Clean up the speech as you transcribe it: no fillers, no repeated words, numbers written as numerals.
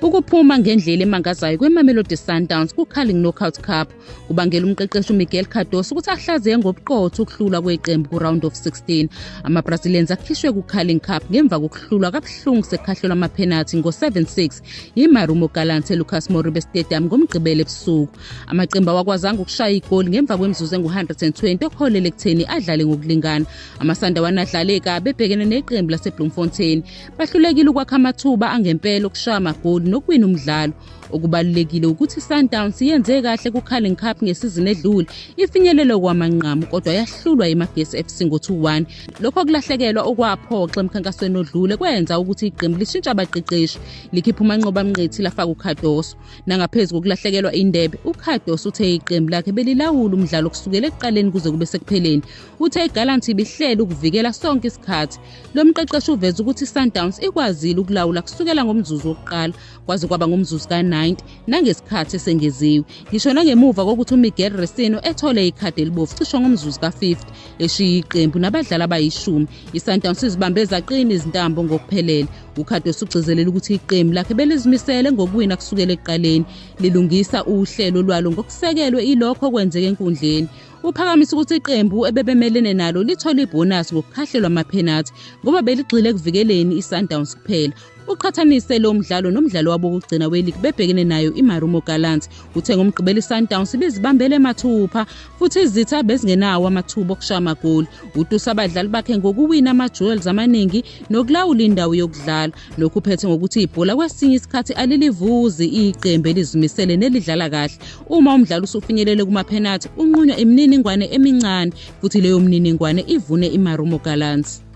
Ukuphuma ngendlela emangazayo kweMamelodi Sundowns kuCarling Knockout Cup kubangela umqeqeshi uMiguel Cardoso ukuthi ahlaziye ngobuqotho ukuhlulwa kweqembu ku-round of 16. AmaBrazilians akhishwe kuCarling Cup ngemva kokuhlulwa kabuhlungu sekukhahlelwa amaphenathi ngo-7-6 yiMarumo Gallants eLucas Moripe Stadium ngoMgqibelo ebusuku. Amaqembu awakwazanga ukushaya igoli ngemva kwemizuzu engu-120 okuholele ekutheni adlale ngokulingana. Amasandawana adlale kabi ebhekene neqembu laseBloemfontein. Bahlulekile ukwakha amathuba angempela okushaya amagoli nokuwina umdlalo. Okubalulekile ukuthi iSundowns yenze kahle kuCarling Cup ngesizini edlule, ifinyelele kwamanqamu kodwa yahlulwa yiMagesi FC ngo-2-1. Lokho kulahlekelwa okwaphoxa emkhankasweni odlule kwenza ukuthi iqembu lishintshe abaqeqeshi, likhiphe uManqoba Mnqithi lafaka uCardoso. Nangaphezu kokulahlekelwa indebe, uCardoso uthe iqembu lakhe belilawula umdlalo kusukela ekuqaleni kuze kube sekupheleni. Uthe iGallants ibihlele ukuvikela sonke isikhathi. Lo mqeqeshi uveze ukuthi iSundowns ikwazile ukulawula kusukela ngomzuzu wokuqala kwaze kwaba ngomzuzu ka-90 nangesikhathi esengeziwe. Ngisho nangemuva kokuthi uMiguel Resino ethole ikhadi elibovu cisho ngomzuzu ka-50 eshiya iqembu nabadlali abayishumi. ISundowns izibambe zaqina izintambo ngokuphelele. UCardoso ugcizelela ukuthi iqembu lakhe belizimisele ngokuwina kusukela ekuqaleni, lilungisa uhlelo lwalo ngokusekelwe ilokho okwenzeka enkundleni. Uphakamisa ukuthi iqembu ebebemelene nalo lithole ibhonasi ngokukhahlelwa amaphenathi ngoba beligxile ekuvikeleni iSundowns kuphela. Uqhathanise lo mdlalo nomdlalo wabo wokugcina weligi bebhekene nayo iMarumo Gallants. Uthe ngoMgqibelo iSundowns ibizibambele mathupha futhi izitha bezingenawo amathuba okushaya amagoli. Utusa abadlali bakhe ngokuwina ama-duels amaningi nokulawula indawo yokudlala. Lokhu uphethe ngokuthi ibhola kwesinye isikhathi alilivuzi iqembu elizimisele nelidlala kahle. Uma umdlalo usufinyelele kumaphenathi unqunywa imininingwane emincane futhi leyo mniningwane ivune iMarumo Gallants.